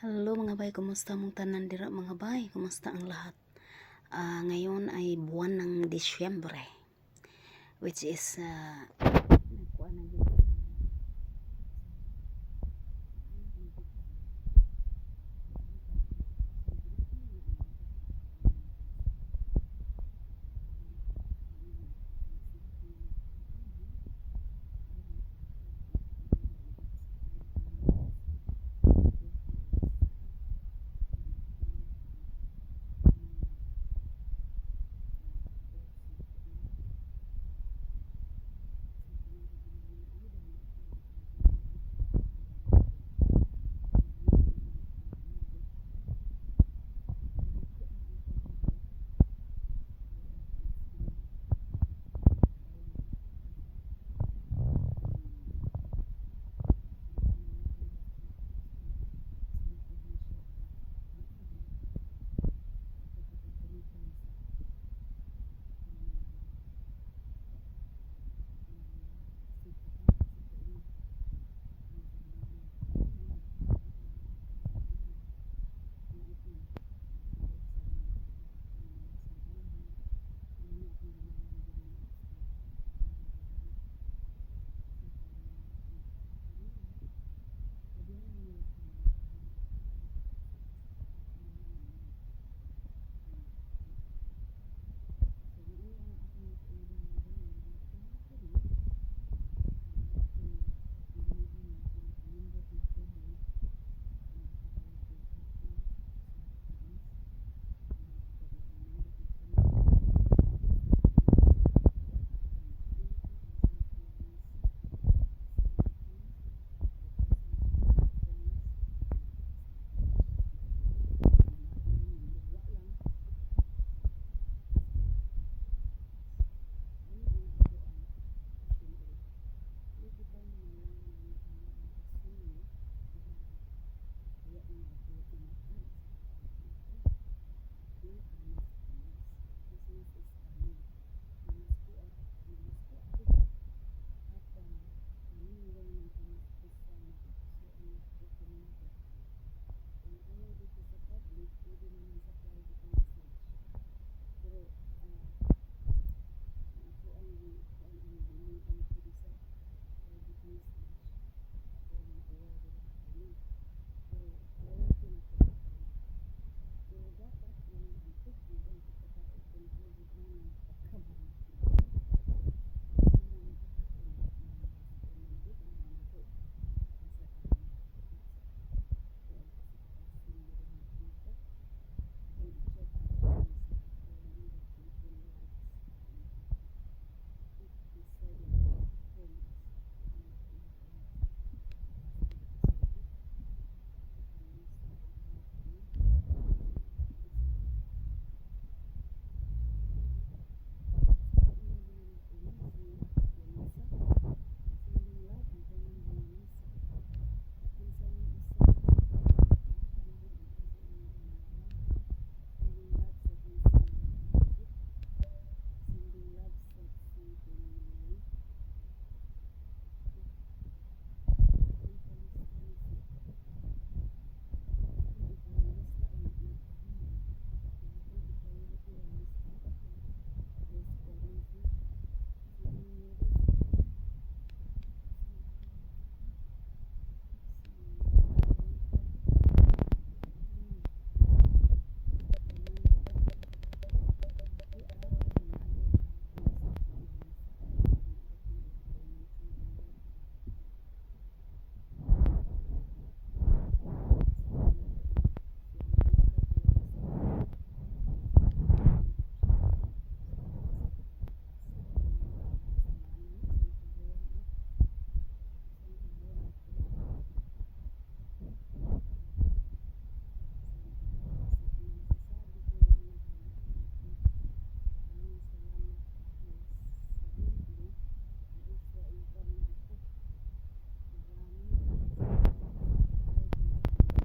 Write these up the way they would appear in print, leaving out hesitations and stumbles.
Hello, mga bay, kumusta mong tanan dira, mga bay? Kumusta ang lahat? Ngayon ay buwan ng Disyembre, which is nagkuan na gyud.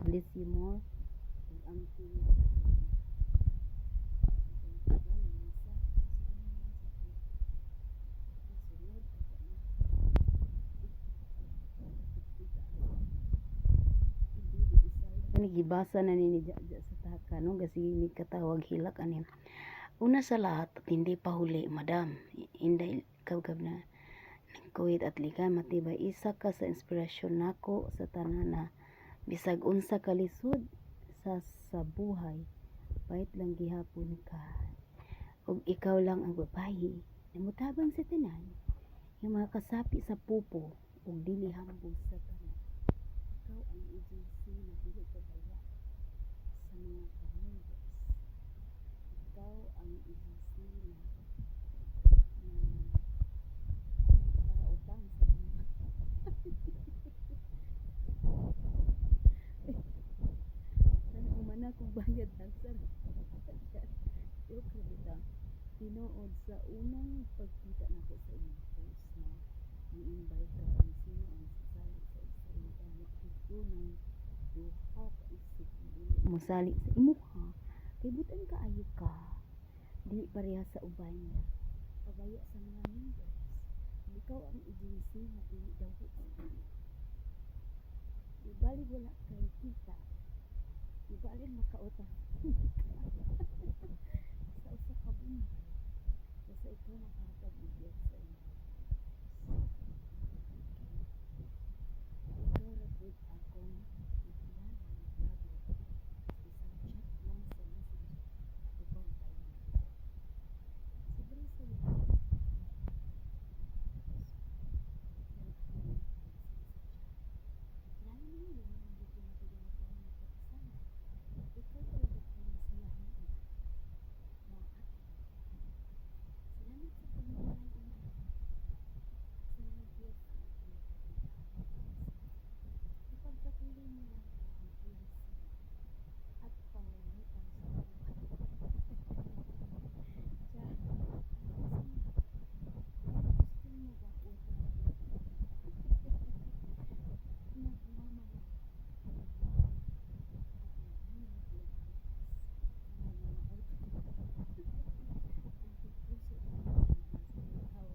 Bless you more. Ug ang Kani gibasa na ni Jaja sa taka, no? Kasi ni katawag hilak ani. Una sa lahat at hindi pa huli, Madam Inday Kabkab na ng Kuwait at Liga matibay, isa ka sa inspirasyon nako sa tanan na bisag unsa kalisod sa buhay, bait lang gihapon ka ug ikaw lang ang babayi na motabang sa tanan nga mga kasapi sa pupo ug dili hambog sa tanan. Ikaw ang agency na dili pabaya sa mga ka-members. Ikaw ang agency na parautang sa mga. Sana umana kong bayad sir. Joke ra bitaw. Tinuod, sa unang pagkita nako sa imong post na ni-invite ka kung sino ang sasali sa extra income, wa gid ko nang duha ka isip na dili mosali sa imuha kay butan kaayo ka, dili pareha sa uban, pabaya sa mga members. Ikaw ang agency nga dili daw ibalik, wala kay kita, ibalik makautang sa usa ka bumbay basta ikaw makahatag og gift sa imong members. Okay. Ikaw ra pud akong nakilala nga vlogger, isang chat lang sa Messenger, atubang tayo na. Sobrang saya. Yung akong mga sa chat. Lalo na ngayon na medyo matagal na tayo nagkakasama. Ikaw talaga ang masayahin ina na akin. Salamat sa pagmamahal, ina, sa mga gift na ipinatag. Ipagpatuloy mo lang ang kilos at pangungutang sa buhay. Char, gusto mo ba utang? Nagmamahal at nangingitlog sa mga utang. Ang tigpuso ng mga sa ikaw.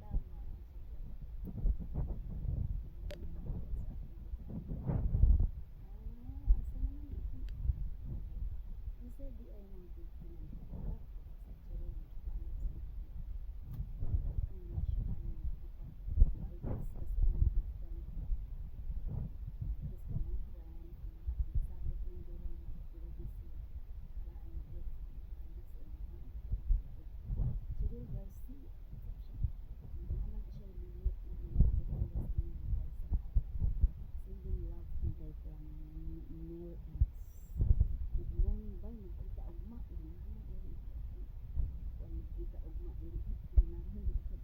Tama ang sagot. Ah, asa naman akong Unsa di ay nang picture ng bata sa Jerome gipanat sa ang siya ang ipag-bypass kasi ang mga friend kasi mga friend mga nagsabot ng diri nga mag-upload siya wala ang gift ana sa imuha. Cheryl Garcia siya naman siya limit na mga butang sa inyong buhay sa highlight. Sending love, Inday, from Neil S. Good morning, bay, magkita ugma. Ganahan diri kuan, magkita ugma diri, ganahan diri siya.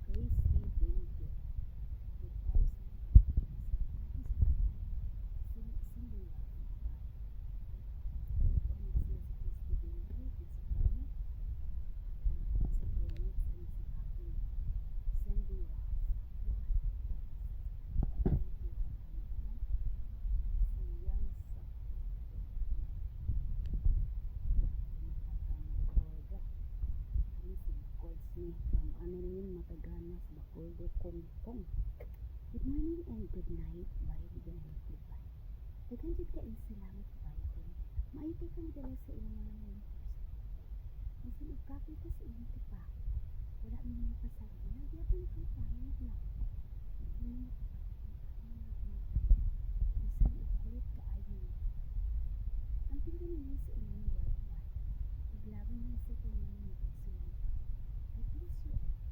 Christy Benjo. Good vibes na sending love, bye. Kuan siya si Christy Benjo kinsa ka ano? Sa kay next ani si Happy, sending love. Thank you, Happy. No? Si Yang sa Borga. Kani si Bacolds ni from Annalyn Mataganas, Bacoldo, Kongkong. Good morning and good night. Bye. Good night. Goodbye. Daghan jud kaayong salamat, bye, kay maayo kay kami dala sa imong mga members. Bisan og kapoy ka sa imong trabaho, wala mi nimo pasagdi. Nagyapon kay pahayag lang. Hindi mo matupad ang among mga pangutana. Bisan og kulit kaayo ni. Amping ganinay sa inyong wifi. Uglaban mi sa tanan mga kaigsuonan. God bless you always.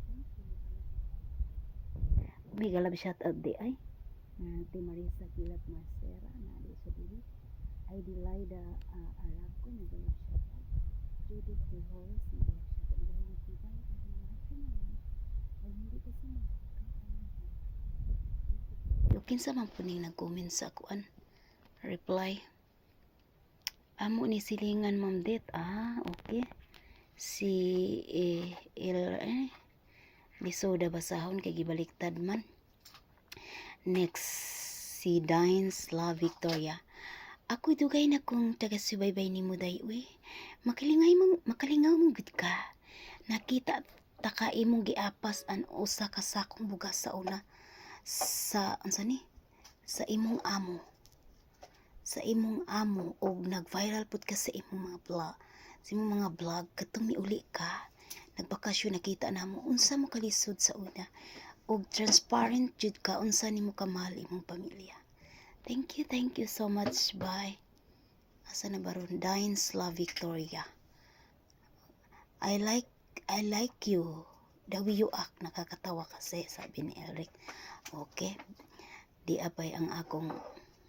Thank you, anak ng wifi. Mega love shout out di ay. Ate Marisa Kilat Marcera na di sa dili. Adelaida Araco, mega love shout out. Judith Torres, mega love shout out. Mega love tibay at mahal ka naman. Well, hindi kasi mahal ka ang buhay. Kinsa man po ning nag-comment sa kuan? Reply. Amo ni silingan, Ma'am Det. Ah, okay. Si eh, El eh, Lisoda basahon kay gibaliktad man. Next, si Dines La Victoria. Ako dugay na kong taga-subaybay nimo, day uy. Makalingay mong makalingaw mong gud ka. Nakita ta ka imong giapas ang usa ka sakong bugas sa una. Sa unsa ni? Sa imong amo. Sa imong amo og nag-viral pud ka sa imong mga vlog katong miuli ka. Nagbakasyon, nakita namo unsa mo kalisod sa una ug transparent jud ka unsa nimo kamahal imong pamilya. Thank you so much. Bye. Asa na ba ron? Dines La Victoria. I like you. The way you act, nakakatawa kasi," sabi ni Eric. Okay. Di apay ang akong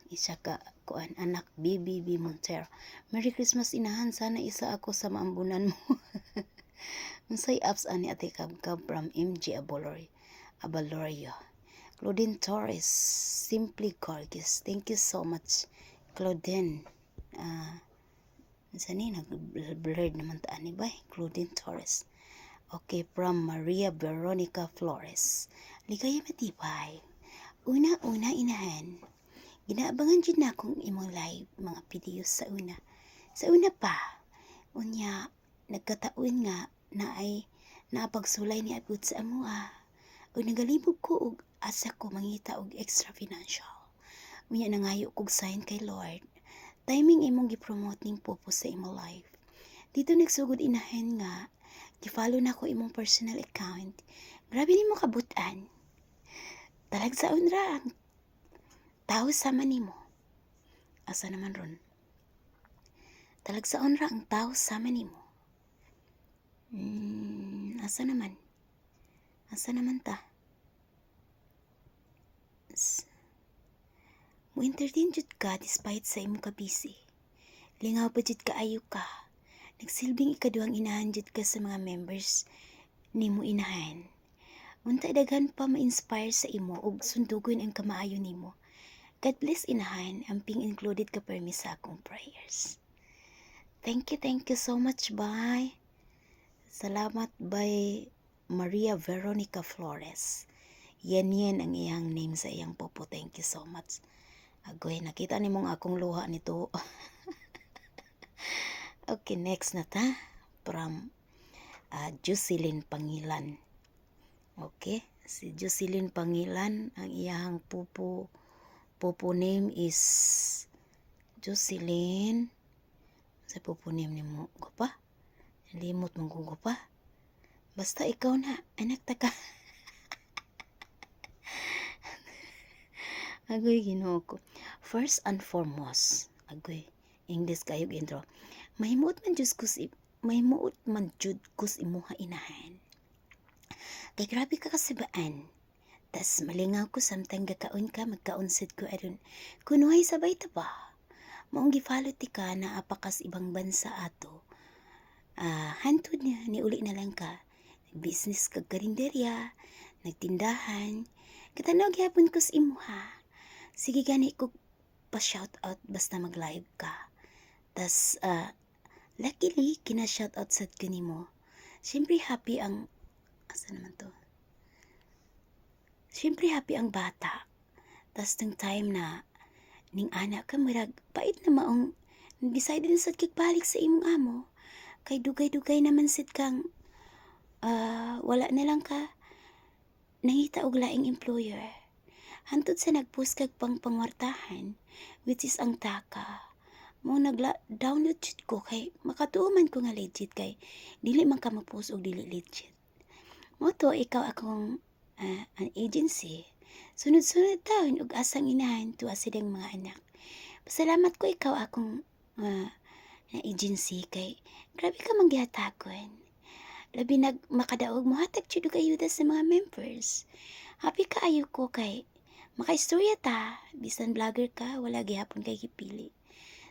isa ka kuan anak, BBB Montero. "Merry Christmas, inahan, sana isa ako sa maambunan mo." Unsay apps ani, Ate Kabkab? From MG Abolorio. Abalorio. Claudine Torres, "Simply gorgeous." Thank you so much, Claudine. Ah, unsa ni, nag-blurred naman ta ani ba? Claudine Torres. Okay, from Maria Veronica Flores. "Ligaya matibay. Una-una, inahan. Ginaabangan jud na akong imong live mga videos sa una. Sa una pa. Unya, nagkataon nga na ay naapagsulay ni abot sa amoa. Ug nagalibog ko og asa ko mangita og extra financial. Unya nangayo kog sign kay Lord. Timing imong gipromote ning popo sa imong live. Dito nagsugod, inahan, nga gi-follow na ko imong personal account. Grabe nimo kabutan. Talagsaon ra ang tao sama nimo." Asa naman ron? "Talagsaon ra ang tao sama nimo." Asa naman? Asa naman ta? "Mo-entertain jud ka despite sa imong ka-busy. Lingaw pa jud kaayo ka. Nagsilbing ikaduhang inahan jud ka sa mga members nimo, inahan. Unta daghan pa ma-inspire sa imo ug sundugon ang kamaayo nimo. God bless, inahan, amping included ka permi sa akong prayers." Thank you so much, bye. Salamat by Maria Veronica Flores. Yan yan ang iyang name sa iyang popo. Thank you so much. Agoy, nakita ni mong akong luha nito. Okay, next na ta. From Jocelyn Pangilan. Okay, si Jocelyn Pangilan, ang iyang popo name is Jocelyn. Sa popo name ni mo, pa? Limot mong ko pa. Basta ikaw na, anak ta ka. Agoy, Ginoo ko. "First and foremost," agoy, English kayo intro. "Mahimuot man jud kus imuha, inahan. Kay grabe ka kasibaan. Tas malingaw ko samtang gakaon ka, magkaon sad ko aron kunuhay sabay ta ba. Maong gi-follow ti ka na apakas ibang bansa ato. Ah, hantod niya ni uli na lang ka. Nag-business kag karinderya, nagtindahan. Katanaw gyapon ko sa imuha. Sige gani ko pa shout out basta mag-live ka. Tas luckily kina shout out sad ko nimo. Siyempre happy ang," asa naman to? "Siyempre happy ang bata. Tas tung time na ning ana ka, murag pait na maong decide na sad kag balik sa imong amo. Kay dugay-dugay naman sad kang wala na lang ka nangita og laing employer. Hantod sa nagpost kag pang pangwartahan, which is ang Taka. Mo nagla download jud ko kay makatuo man ko nga legit, kay dili man ka mo-post og dili legit. Mo to ikaw akong ang agency. Sunod-sunod taon ug asang inahan tuwa silang mga anak. Pasalamat ko ikaw akong na agency kay grabe ka man gihatagon. Labi nag makadaog, mohatag jud og ayuda sa mga members. Happy kaayo ko kay makaistorya ta, bisan vlogger ka, wala gihapon kay gipili.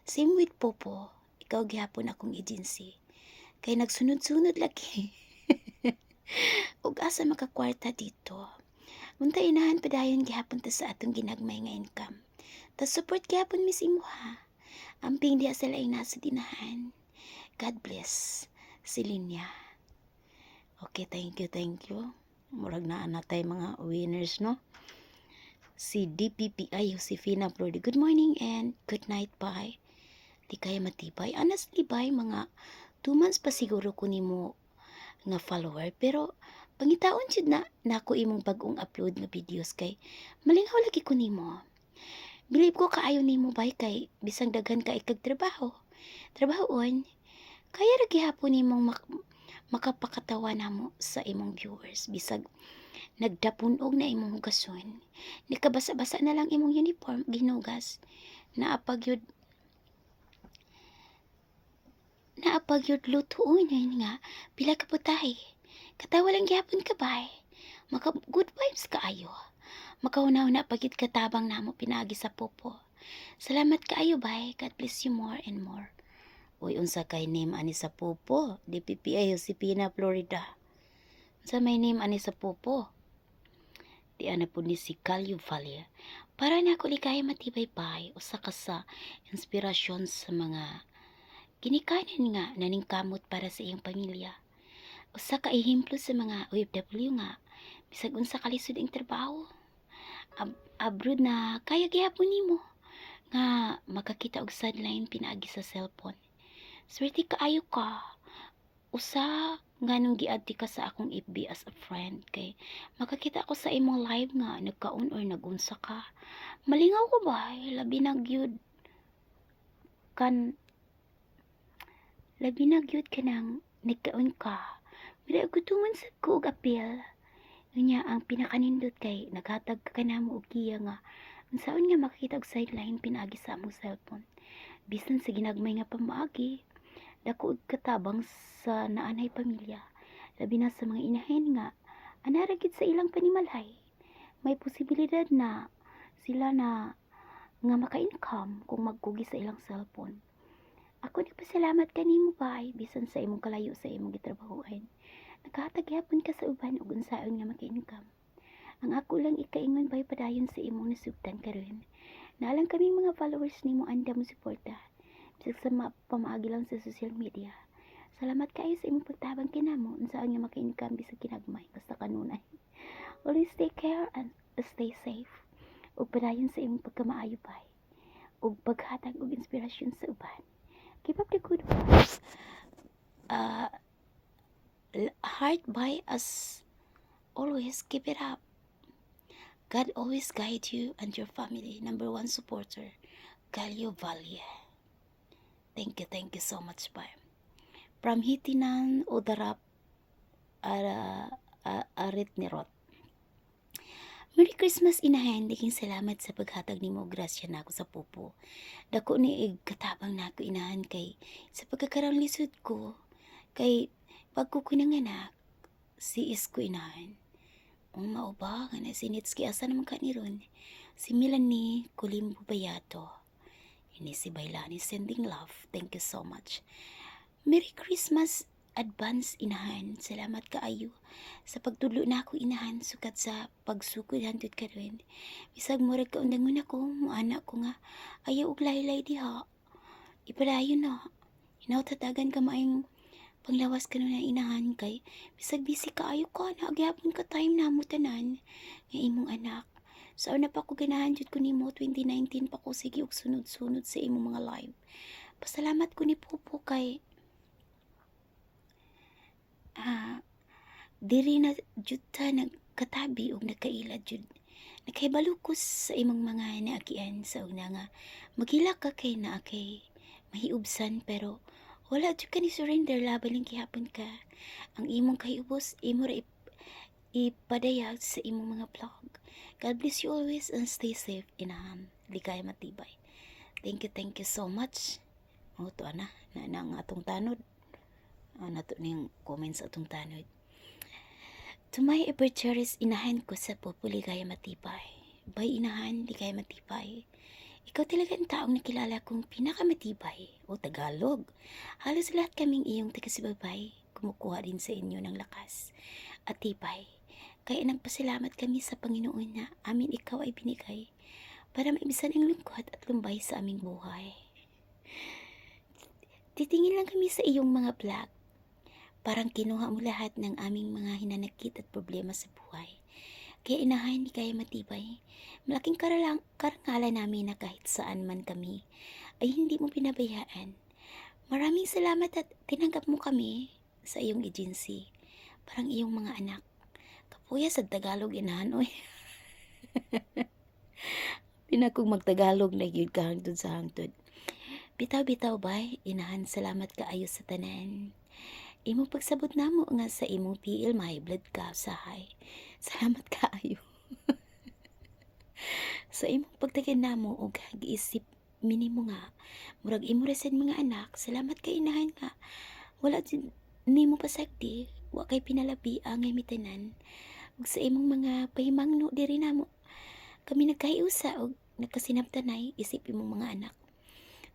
Same with Popo, ikaw gihapon akong agency. Kay nagsunod-sunod lagi. Ug asa makakwarta dito. Unta inahan, padayon gihapon ta sa atong ginagmay nga income. Ta support gihapon mis imuha. Amping diha sa laing nasa dinahan. God bless." Silinya. Okay, thank you, thank you. Murag naa na tay mga winners, no? Si DPPI Josefina Florida. "Good morning and good night, bye. Di kaya matibay." Honestly, bye, mga 2 months pa siguro ko nimo nga follower. Pero Pangitaon jud na nako imong bag-ong upload nga videos kay malingaw lagi ko nimo. Bilib ko kaayo nimo, bay, kay bisang daghan ka ikag trabaho. Trabahoon, kaya ra gihapon nimong makapakatawa namo sa imong viewers bisag nagdapunog na imong hugason. Nikabasa-basa na lang imong uniform ginugas. Naa pa gyud lutuon nga pila ka putahe. Katawa lang gihapon ka, bay. Maka good vibes kaayo. Makahuna-huna pa gyud katabang namo pinaagi sa popo. Salamat kaayo, bay. God bless you more and more. Uy, unsa kay name ani sa popo? DPPA Josepina Florida. Unsa may name ani sa popo? Di ana po ni si Calio Valle. Para na ako, Ligaya Matibay, bay, usa ka sa inspirasyon sa mga ginikanan nga naningkamot para sa iyong pamilya. Usa ka ehemplo sa mga OFW nga bisag unsa kalisod ang trabaho abroad na kaya gihapon nimo nga makakita og sideline pinaagi sa cellphone. Swerte kaayo ka. Usa nganong gi-add ka sa akong FB as a friend kay makakita ako sa imong live nga nagkaon or nagunsa ka. Malingaw ko ba? Labi na gyud kanang nagkaon ka. Mira gutumon sad ko og apil. Unya ang pinakanindot kay naghatag ka kanamo og giya nga unsaon nga makakita og sideline pinaagi sa among cellphone. Bisan sa ginagmay nga pamaagi, dako og katabang sa naanay pamilya. Labi na sa mga inahin nga anara gid sa ilang panimalhay. May posibilidad na sila na nga maka-income kung magkugi sa ilang cellphone. Ako nagpasalamat kanimo, bay, bisan sa imong kalayo sa imong gitrabahoan. Nakahatag gyapon ka sa uban og unsaon nga maka-income. Ang ako lang ikaingon, bay, padayon sa imong nasugtan karon. Naa lang kaming mga followers nimo andam mo suporta. Bisag sa pamaagi lang sa social media. Salamat kaayo sa imong pagtabang kinamo unsaon nga maka-income bisag kinagmay basta kanunay. Always take care and stay safe. Ug padayon sa imong pagkamaayo, bay. Ug paghatag og inspirasyon sa uban. Keep up the good work. Heart by as always, keep it up. God always guide you and your family. Number one supporter, Galio Valle. Thank you so much, bye. From Hitinan Udarap Ara, Arit Nirot. Merry Christmas, inahan. Daghang salamat sa paghatag nimo og grasya nako sa pupo. Dako ni ig katabang nako, inahan, kay sa pagkakaroon lisod ko kay pag ko nanganak si isko, inahan. Ang mao ba nga na si Nitski, asa naman ka ni ron? Si Melanie Colimbo Bayato. Ini si Bailani sending love. Thank you so much. Merry Christmas advance, inahan. Salamat kaayo sa pagtudlo na ako, inahan, sukat sa pagsukod hantod karon. Bisag murag kaundangon ako, muana ko nga ayaw og laylay diha. Ipadayon na. Hinaut hatagan ka maayong panglawas kanunay, inahan, kay bisag busy kaayo ka, naa gyapon ka time namo tanan nga imong anak. Sa una pa ko ganahan jud ko nimo, 2019 pa ko sige og sunod-sunod sa imong mga live. Pasalamat ko ni Popo kay diri na jud ta nagkatabi og nagkaila jud. Nakahibalo ko sa imong mga naagian sa una nga maghilak ka kay naa kay mahiubsan, pero wala jud ka ni surrender, laban lang gihapon ka. Ang imong kahiubos imo ra ipadayag sa imong mga vlog. God bless you always and stay safe, inahan. Ligaya Matibay. Thank you so much. Oh, to ana, na na ang atong tanod. Ah, nato ning comments atong tanod. To my ever cherished inahan ko sa Popo, Ligaya Matibay. Bay inahan, Ligaya Matibay. Ikaw talaga ang taong nakilala kong pinakamatibay o Tagalog. Halos lahat kaming iyong taga-subaybay, kumukuha din sa inyo ng lakas at tibay. Kaya nagpasalamat kami sa Panginoon na amin ikaw ay binigay para maibisan ang lungkot at lumbay sa aming buhay. Titingin lang kami sa iyong mga vlog. Parang kinuha mo lahat ng aming mga hinanakit at problema sa buhay. Kaya inahan, Ligaya Matibay, malaking karangalan namin na kahit saan man kami ay hindi mo pinabayaan. Maraming salamat at tinanggap mo kami sa iyong agency, parang iyong mga anak. Kapoya sa Tagalog, inahan, oy. Pinakong magtagalog na gyud ka hangtod sa hangtod. Bitaw bitaw, bay, inahan, salamat kaayo sa tanan. Imong pagsabot namo nga sa imong PL may blood ka sahay. Salamat kaayo. Sa imong pagtagan namo og giisip minimo nga murag imo ra sad mga anak. Salamat kay inahan nga wala jud nimo pasagdi, wa kay pinalabi ang mi tanan. Ug sa imong mga pahimangno diri namo kami nagkahiusa og nagkasinabtanay isip imong mga anak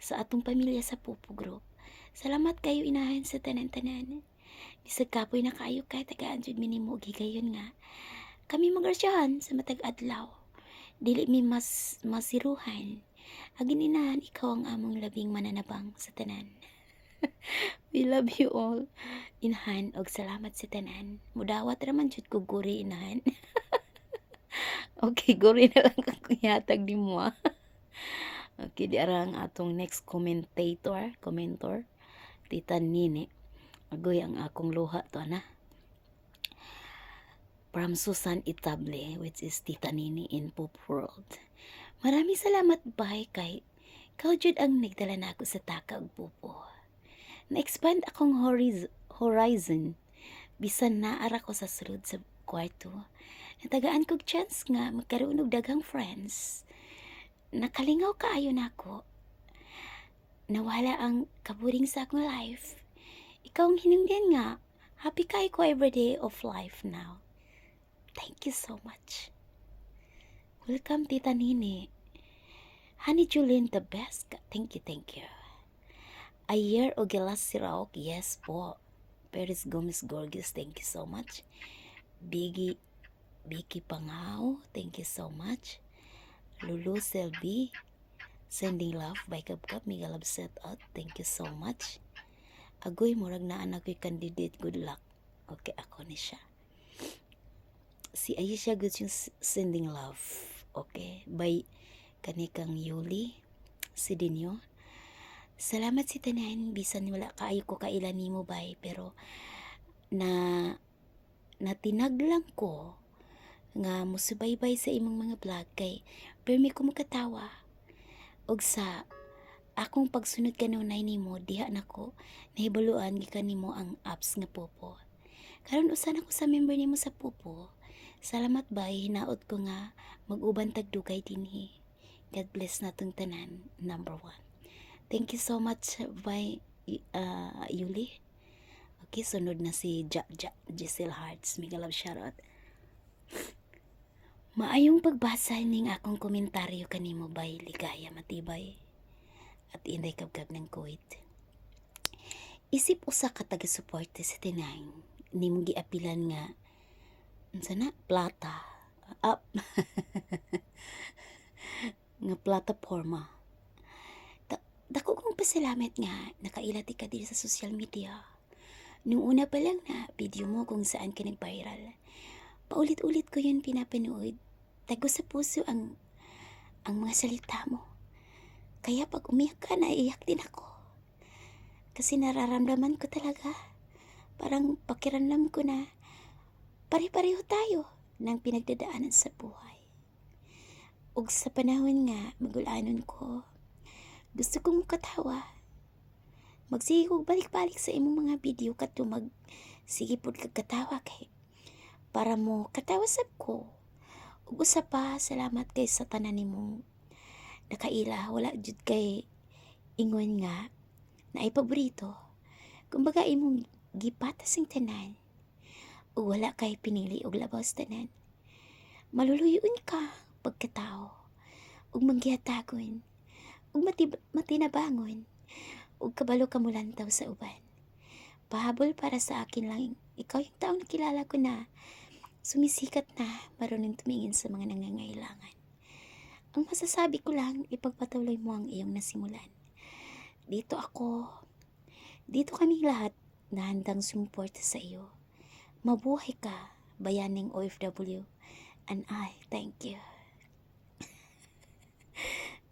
sa atong pamilya sa Pupo Group. Salamat kayo, inahan, sa tanan-tanan. Bisag kapoy na kaayo kay tagaan jud mi nimo og higayon nga kami magrasyahan sa matag adlaw. Dili mi mas masiruhan. Agin inahan, ikaw ang among labing mananabang sa tanan. We love you all. Inahan, og salamat sa tanan. Mudawat ra man jud ko guri, inahan. Okay, guri na lang ako ihatag nimo, ah. Okay, di ara ang atong next commentator, commentor, Tita Nini. Agoy ang akong luha to na. From Susan Itable, which is Tita Nini in Pop World. Maraming salamat, bay, kay ikaw jud ang nagdala na ako sa taka ug pupo. Na-expand akong horizon bisan naara ko sa sulod sa kwarto. Natagaan kog chance nga magkaroon og daghang friends. Nakalingaw kaayo nako. Nawala ang kaburing sa akong life. Ikaw ang hinungdan nga happy kay ko every day of life now. Thank you so much. Welcome, Tita Nini. Honey Julien, the best. Thank you, thank you. A year o gilas si Raok, yes po. Perez Gomez Gorgis, thank you so much. Biggie, Vicky Panghao, thank you so much. Lulu Selby, sending love by Kabkab, mega love set out, thank you so much. Agoy, murag naa na ko'y candidate, good luck. Okay, ako ni siya. Si Aisha good yung sending love. Okay, by kanikang Yuli, si Dinyo. Salamat si tanan, bisan wala kaayo ko kaila nimo, bay, pero na natinag lang ko nga musubaybay sa imong mga vlog kay permi ko makatawa. Og sa akong pagsunod kanunay nimo diha nako nahibaluan gikan nimo ang apps nga Popo. Karon usa na ko sa member nimo sa Popo. Salamat, bay, hinaot ko nga mag-uban tag dugay dinhi. God bless natong tanan, number one. Thank you so much, bay, Yuli. Okay, sunod na si Ja Ja Giselle Hearts. Mega love shoutout. Maayong pagbasa ning akong komentaryo kanimo, bay Ligaya Matibay at Inday Kabkab ng Kuwait. Isip usa ka taga-suporte sa tinang nimong giapilan nga unsa na plata up nga plataporma. Dako kong pasalamat nga nakaila ti ka diri sa social media. Nung una pa lang na video mo kung saan ka nag-viral, paulit-ulit ko yun pinapanood. Tago sa puso ang mga salita mo. Kaya pag umiyak ka, naiiyak din ako. Kasi nararamdaman ko talaga. Parang pakiramdam ko na pare-pareho tayo ng pinagdadaanan sa buhay. Ug sa panahon nga magulanon ko, gusto kong katawa. Magsige kog balik-balik sa imong mga video kadto mag sige pud kag katawa kay para mo katawa sab ko. Ug usa pa, salamat kay sa tanan nimong nakaila, wala jud kay ingon nga naay paborito. Kumbaga imong gipatas ang tanan ug wala kay pinili og labaw sa tanan. Maluluyon ka pagkatao ug manggihatagon ug matinabangon ug kabalo ka molantaw sa uban. Pahabol para sa akin lang, ikaw yung taong nakilala ko na sumisikat na marunong tumingin sa mga nangangailangan. Ang masasabi ko lang, ipagpatuloy mo ang iyong nasimulan. Dito ako, dito kami lahat na handang sumuporta sa iyo. Mabuhay ka, bayaning OFW. And I thank you.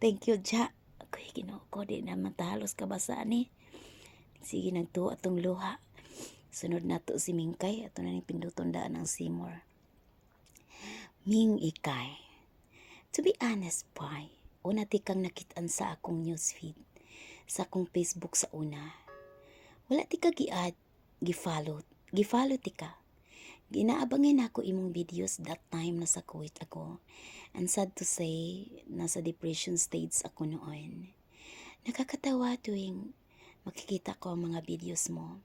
Thank you, Ja. Ako'y Ginoo ko, di na matalos kabasa ni. Sige, nagtuo atong luha. Sunod na to si Mingkay. Ato na ning pinduton daan ang Seymour. Ming Ikay. To be honest, bai, una ti kang nakitaan sa akong newsfeed, sa akong Facebook sa una. Wala ti ka gi-add, gi-follow, gi-follow ti ka. Ginaabangin ako imong videos that time nasa Kuwait ako. And sad to say, nasa depression stage ako noon. Nakakatawa tuwing makikita ko ang mga videos mo.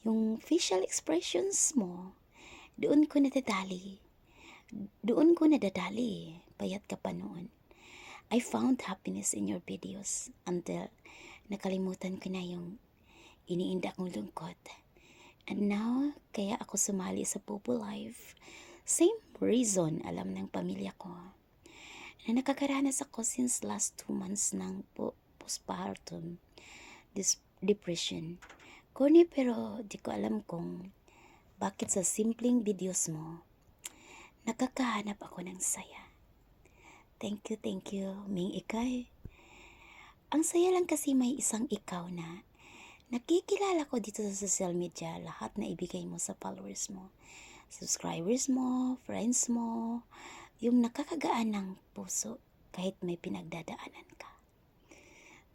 Yung facial expressions mo, doon ko nadadali. Doon ko nadadali. Payat ka pa noon. I found happiness in your videos until nakalimutan ko na yung iniinda kong lungkot. And now, kaya ako sumali sa Popo Life. Same reason, alam ng pamilya ko na nakakaranas ako since last 2 months ng postpartum this depression. Corny, pero di ko alam kung bakit sa simpleng videos mo, nakakahanap ako ng saya. Thank you, Ming Ikay. Ang saya lang kasi may isang ikaw na nakikilala ko dito sa social media, lahat na ibigay mo sa followers mo, subscribers mo, friends mo, yung nakakagaan ng puso kahit may pinagdadaanan ka.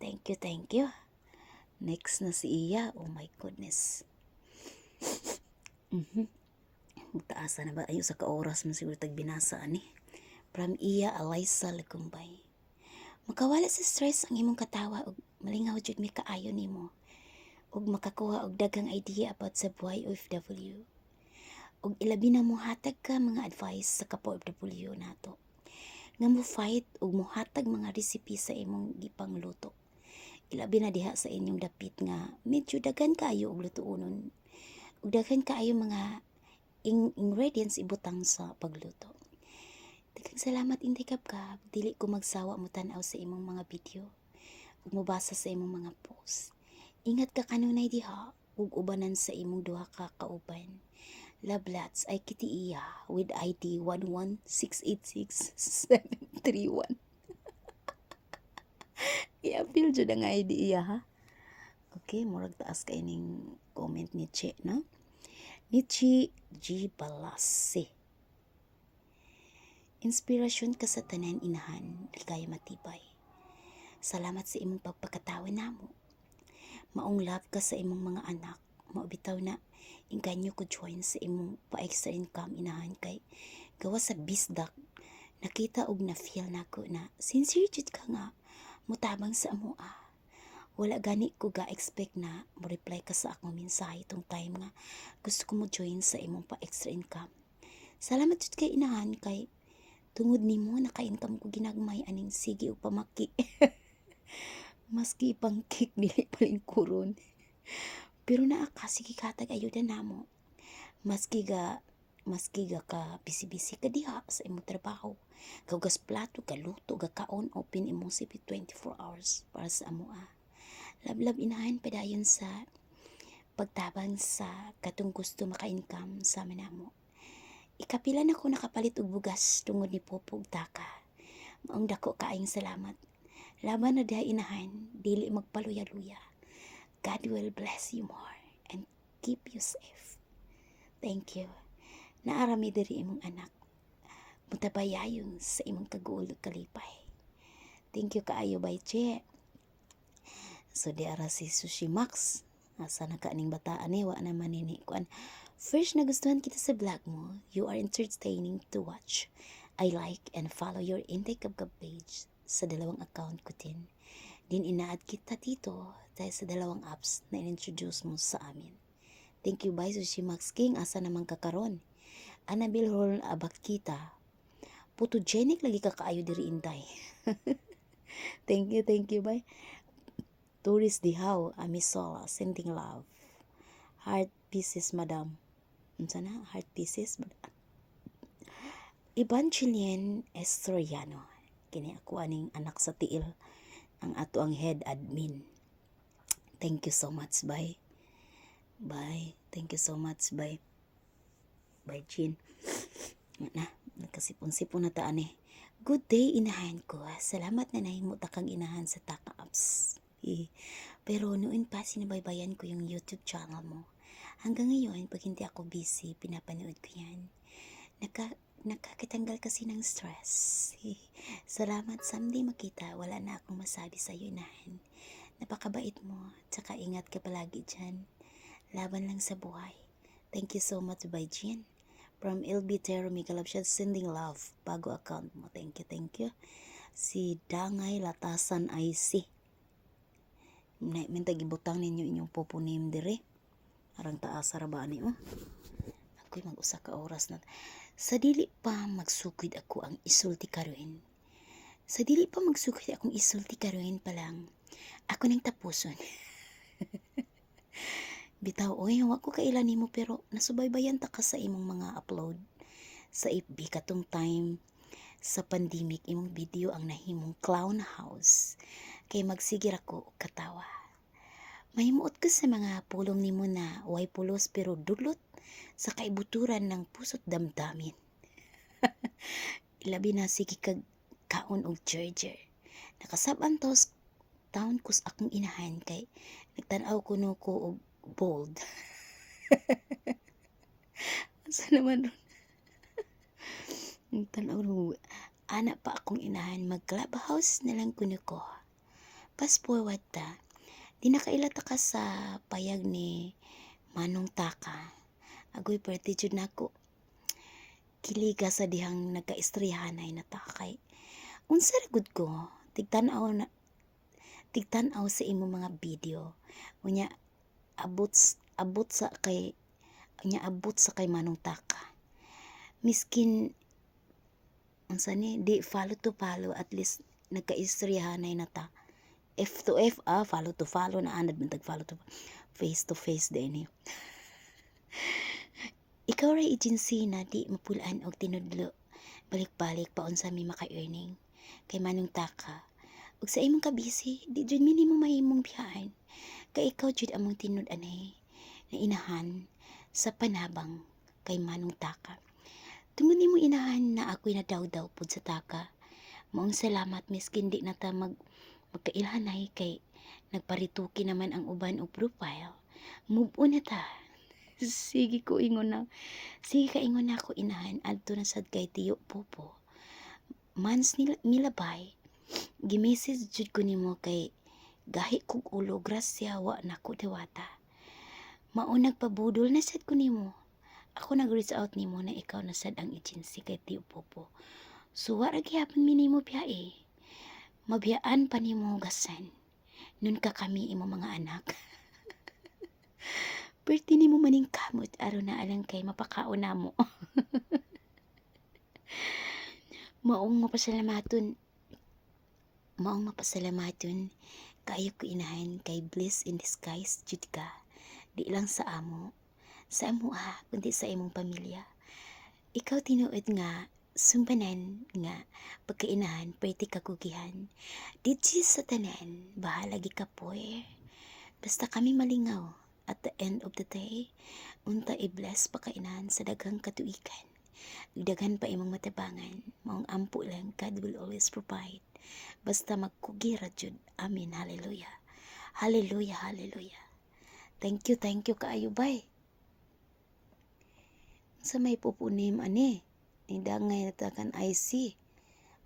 Thank you, thank you. Next na si Iya. Oh my goodness. Taasa na ba? Ayo sa ka-oras man siguro tag binasa ani. From Iya Eliza Lagumbay. Makawala sa stress ang imong katawa ug malingaw jud mi kaayo nimo ug makakuha og daghang idea about sa buhay OFW. Ug ilabi na mohatag ka mga advice sa kapwa OFW nato nga mo fight ug mohatag mga recipe sa imong gipangluto. Ilabi na diha sa inyong dapit nga medyo daghan kaayo og lutuonon ug daghan kaayo mga ingredients ibutang sa pagluto. Daghang salamat, Inday Kabkab. Dili ko magsawa mo tan-aw sa imong mga video ug mobasa sa imong mga post. Ingat ka kanunay diha ug ubanan sa imong duha ka kauban. Love lots ay kiti iya with ID 11686-731. I-appeal jud ang ID iya ha. Okay, murag taas kay ning comment ni Che, no? Ni Chi G. Balase. Inspirasyon ka sa tanan, inahan, ligaya matibay. Salamat sa imong pagpakatawa namo. Maong love ka sa imong mga anak. Mao bitaw na inganyo ko join sa imong pa-extra income, inahan, kay gawa sa bisdak nakita og na feel nako na sincere jud ka nga mutabang sa amoa. Wala gani ko ga expect na mo reply ka sa akong mensahe tong time nga gusto ko mo join sa imong pa extra income. Salamat jud kay, inahan, kay tungod nimo naka-income ko ginagmay aning sige og pamaki. Maski pang cake dili palingkuron. Pero naa ka, sige katag ayuda namo. Maski ga ka busy-busy ka diha sa imong trabaho. Gahugas plato, galuto, gakaon, open imong CP 24 hours para sa amoa. Love love, inahan, padayon sa pagtabang sa katong gusto maka-income sa namo. Ikapila na ko nakapalit og bugas tungod ni Popo ug Taka. Maong dako kaayong salamat. Laban na diha, inahan, dili magpaluya-luya. God will bless you more and keep you safe. Thank you. Naa ra mi diri imong anak. Mutabayayon sa imong kaguol ug kalipay. Thank you kaayo, bye che. So di ara si Sushi Max. Asa na ka ning bataan ni wa naman nini kuan. First, nagustuhan kita sa vlog mo. You are entertaining to watch. I like and follow your Inday Kabkab page sa dalawang account ko din. Din ina-add kita dito dahil sa dalawang apps na in-introduce mo sa amin. Thank you, bye Sushi Max King. Asa naman ka karon? Annabel Hall Abakita. Photogenic lagi ka kaayo diri, Inday. Thank you, bye. Tourist Dihaw, Amisola, sending love. Heart pieces, madam. Unsa na? Heart pieces? Evangeline Estoriano. Kini ako aning anak sa tiil. Ang ato ang head admin. Thank you so much, bye. Bye. Thank you so much, bye. Bye, Jean. Na, nagkasipon-sipon na taan eh. Good day, inahan ko. Salamat na nahimo ta kang inahan sa Taka Apps. Eh, pero noon pa sinubaybayan ko yung YouTube channel mo. Hanggang ngayon, pag hindi ako busy, pinapanood ko yan. Naka, Nakakatanggal kasi ng stress. Salamat, someday makita. Wala na akong masabi sa iyo, inahan. Napakabait mo. Tsaka ingat ka palagi dyan. Laban lang sa buhay. Thank you so much, Bai Jean. From LB Tero Mika Love siya, sending love. Bago account mo. Thank you, thank you. Si Dangay Latasan IC. Na, minta gibutang ninyo inyong popo name dire. Arang taas ra ba ani, oh. Ako'y mag-usa ka oras na. Sa dili pa magsugod ako ang isulti karon. Sa dili pa magsugod akong isulti karon pa lang, ako nang tapuson. Bitaw oy, wa ko kaila nimo pero nasubaybayan ta ka sa imong mga upload sa FB katong time sa pandemic. Imong video ang nahimong clown house kay magsige ra ko og katawa. Mahimuot ko sa mga pulong nimo na way pulos pero dulot sa kaibuturan ng puso't damdamin. Labi na sige kag kaon og charger. Nakasab-an tos taon kus akong inahan kay nagtan-aw kuno ko og bold. Asa naman ron? Nagtan-aw ro ana pa akong inahan, mag clubhouse na lang kuno ko. Fast forward ta. Di nakaila ta ka sa payag ni Manong Taka. Agoy, perti jud nako. Kiliga sa dihang nagkaistoryahanay na takay. Unsa ra gud ko? Tigtan-aw na tigtan-aw sa imong mga video. Unya abot sa kay, unya abot sa kay Manong Taka. Miskin unsa ni, di follow to follow, at least nagkaistoryahanay na ta. F to F, ah, follow to follow na anad man tag follow to face to face din eh. Ikaw ray agency na di mapulaan og tinudlo. Balik-balik pa unsa mi maka-earning kay Manong Taka. Ug sa imong kabisi, di jud mi nimo mahimong biyaan. Kay ikaw jud among tinud-anay na inahan sa panabang kay Manong Taka. Tungod nimo, inahan, na ako'y nadawdaw pud sa Taka. Maong salamat miskin di na ta magkailhanay kay nagparituki naman ang uban og profile. Move on na ta. Sige ko ingon na. Sige ka ingon na ako, inahan, adto na sad kay Tiyo Popo. Mans nila milabay. Gi-message jud ko nimo kay gahi kog ulo, grasya wa nako diwata. Mao nagpabudol na sad ko nimo. Ako nag-reach out nimo na ikaw na sad ang agency kay Tiyo Popo. So wa ra gihapon mi nimo biyae. Mabiyaan pa nimo gasan. Nun ka kami imo mga anak. Perti nimo maning kamot aron na alang kay mapakaon namo. Maong mapasalamaton. Maong mapasalamaton kaayo ko, inahan, kay bliss in disguise jud ka. Di lang sa amo, sa amo ah, kundi sa imong pamilya. Ikaw tinuod nga sumbanan nga pagkainahan pwede kakugihan. Didto sa tanan, bahala gikapoy. Basta kami malingaw at the end of the day, unta i-bless pa kainahan sa daghang katuigan. Daghan pa imong matabangan, maong ampo lang, God will always provide. Basta magkugi ra jud. Amen. Hallelujah. Hallelujah, hallelujah. Thank you kaayo, bay. Sa may pupunim ani, ni Dangay natakan IC.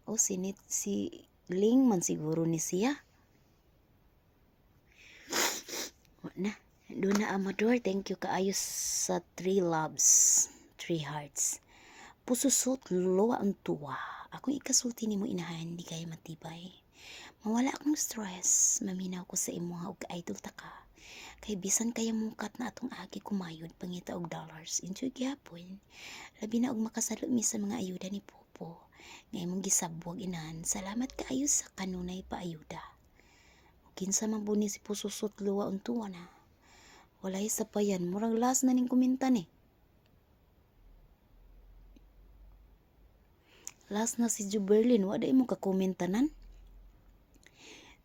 O sinit si Ling man siguro ni siya. Wa na. Duna Amador, thank you kaayo sa three loves, three hearts. Pususot, luwa ang tuwa. Akong ikasulti nimo, inahan, di kayo matibay. Mawala akong stress, maminaw ko sa imuha og idol ta ka. Kay bisan kaya mukat na atong agi kumayod pangita og dollars. Enjoy gyapon. Labi na og makasalo mi sa mga ayuda ni Popo. Nga imong gisabwag, inahan. Salamat kaayo sa kanunay pa ayuda. Kinsa man buni si Pususot luwa untuwa na. Walay sa payan, murag last na ning komenta ni. Last na si Juberlin, wa mo kakomentanan.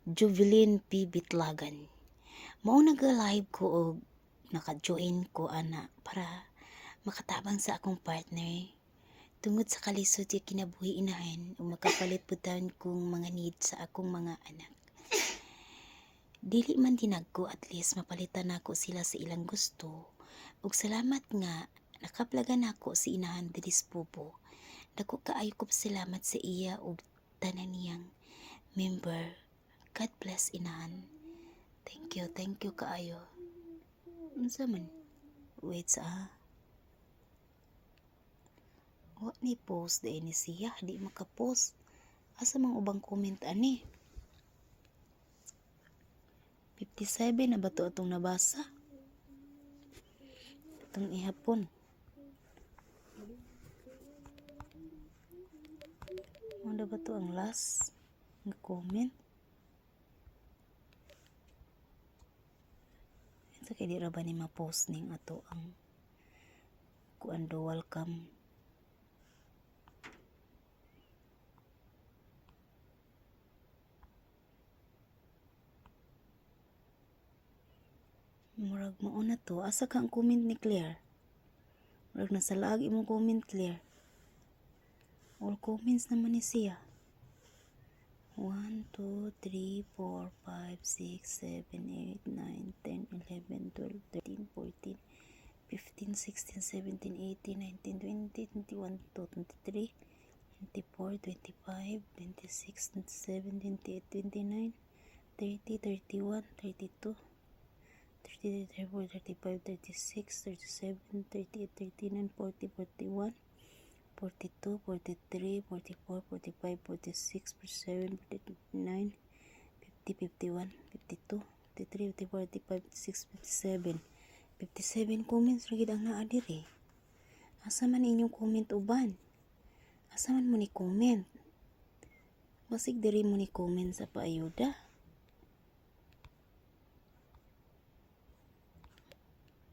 Juvelin P. Bitlagan. Mao nag-live ko og naka-join ko ana para makatabang sa akong partner. Tungod sa kalisod ya kinabuhi, inahan, ug makapalit pud taon kong mga needs sa akong mga anak. Dili man dinagko, at least mapalitan nako sila sa ilang gusto. Ug salamat nga nakaplagan nako si inahan Dilis Popo. Dako kaayo ko salamat sa iya ug tanan niyang member. God bless, inahan. Thank you kaayo. Unsa man? Wait sa. Wa ni post diay ni siya, di maka-post. Asa mang ubang comment ani? 57 na ba to atong nabasa? Atong ihapon. Ano ba to ang last nga comment? Ito kay di ra ba ni ma-post ning ato ang kuan, dual cam? Murag mao na to. Asa ka ang comment ni Claire? Murag nasa laag imong comment, Claire. All comments naman ni siya. 1, 2, 3, 4, 5, 6, 7, 8, 9, 10, 11, 12, 13, 14, 15, 16, 17, 18, 19, 20, 21, 23, 24, 25, 26, 27, 28, 29, 30, 31, 32, 33, 34, 35, 36, 37, 38, 39, 40, 41, 42, 43, 44, 45, 46, 47, 49, 50, 51, 52, 53, 54, 55, 56, 57. 57 comments ra gid ang naa diri. Asa man inyong comment uban? Asa man mo ni comment? Basig diri mo ni comment sa paayuda.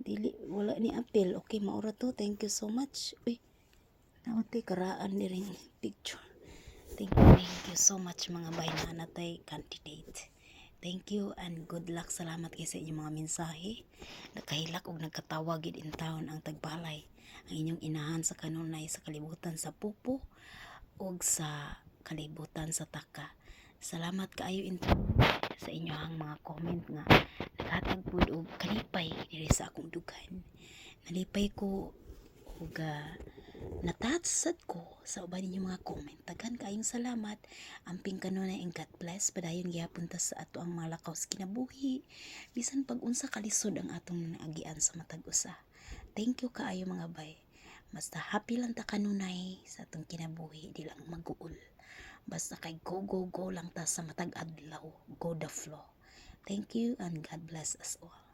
Dili, wala ni apil. Okay, maura to. Thank you so much. Uy, naunti karaan ni rin picture. Thank you so much, mga bay, na natay candidate. Thank you and good luck. Salamat kay sa inyong mga mensahe. Nakahilak og nagkatawa gid in town ang tagbalay. Ang inyong inahan sa kanunay sa kalibutan sa pupo ug sa kalibutan sa taka. Salamat kaayo in sa inyong mga comment nga naghatag pud og kalipay diri sa akong dughan. Nalipay ko ug natouch sad ko sa uban ninyong mga comment. Daghan kaayong salamat. Amping kanunay and God bless. Padayon gihapon ta sa ato ang mga lakaw sa kinabuhi. Bisan pag unsa kalisod ang atong naagian sa matag usa. Thank you kaayo, mga bay. Basta happy lang ta kanunay sa atong kinabuhi, di lang maguol. Basta kay go go go lang ta sa matag adlaw. Go the flow. Thank you and God bless us all.